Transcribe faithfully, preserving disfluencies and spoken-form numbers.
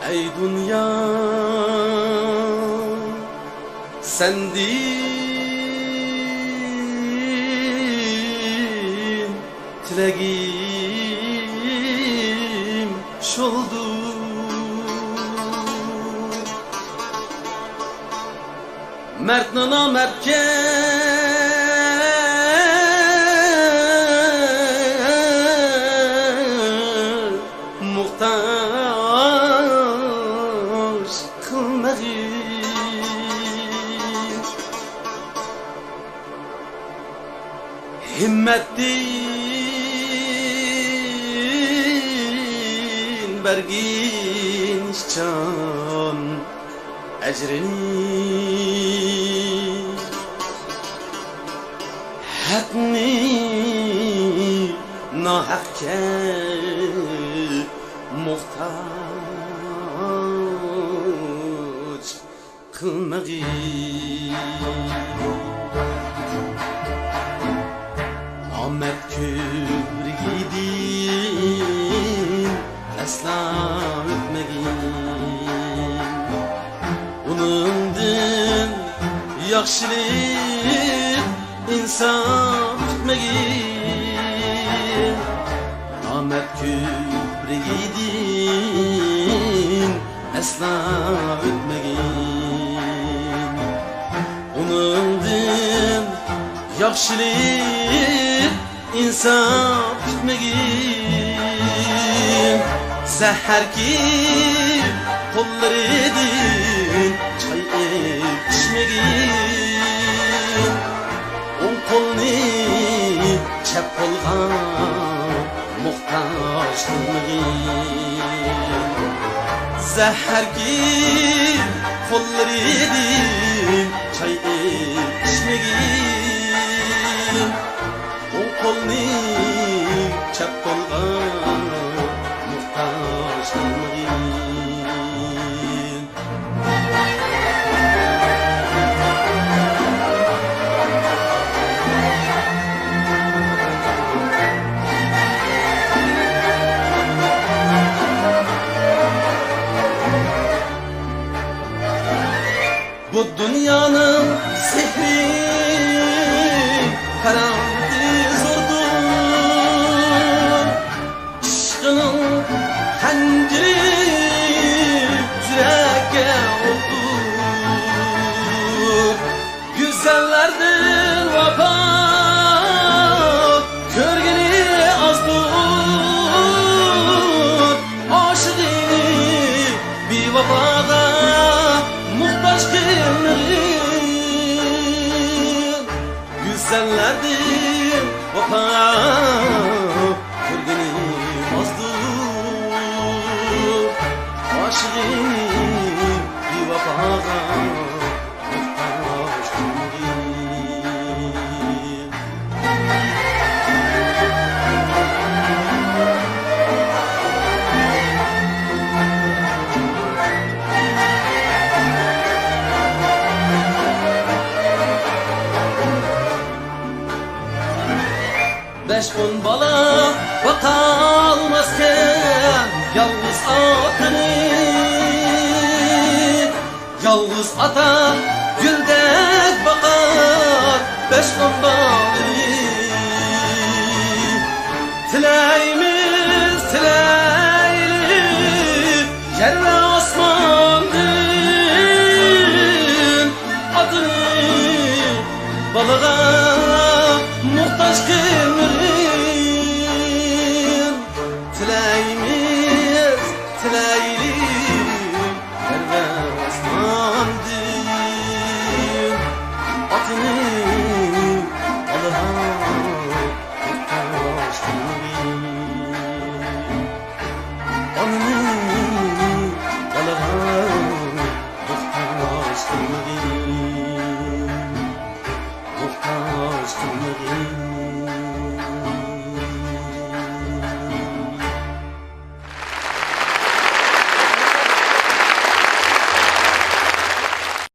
ئەي دۇنيا، سەندىن تىلەگىم شۇلدۇر. مەردنى نامەردكە موھتاج قىلمىغىن. ھىممەتتىن بەرگىن ئىشچان ئەجرىنى. ھەقنى ناھەقكە موھتاج قىلمىغىن. نامەرد كۆۋرۈكىدىن ئەسلا ئۆتمىگىن. ئۇنىڭدىن ياخشىلىق، ئىنساپ كۈتمىگىن. نامەرد كۆۋرۈكىدىن ئەسلا ئۆتمىگىن. ئۇنىڭدىن ياخشىلىق، ئىنساپ كۈتمىگىن. زەھەركى قوللىرىدىن چاي ئېلىپ ئىچمىگىن. ئوڭ قولنى چەپ قولغا موھتاج قىلمىغىن. زەھەركى قوللىرىدىن چاي ئىچمىگىن. ئوڭ قولنى چەپ قولغا موھتاج قىلمىغىن. بۇ دۇنيانىڭ سېھرى، كارامىتى زوردۇر. ئىشقىنىڭ خەنجىرى يۈرەككە ئوقتۇر. گۈزەللەردىن ۋاپا كۆرگىنى ئازدۇر. ئاشىقىنى بىۋاپاغا موھتاج قىلمىغىن. گۈزەللەردىن ۋاپا كۆرگىنى ئازدۇر. ئاشىقىنى بىۋاپاغا موھتاج قىلمىغىن. بەش ئون بالا باقالماسكەن يالغۇز ئاتىنى. يالغۇز ئاتا گۈلدەك باقار بەش ئون بالىنى. تىلەيمىز، تىلەيلى يەر ۋە ئاسماندىن، ئاتىنى بالىغا موھتاج قىلمىغىن.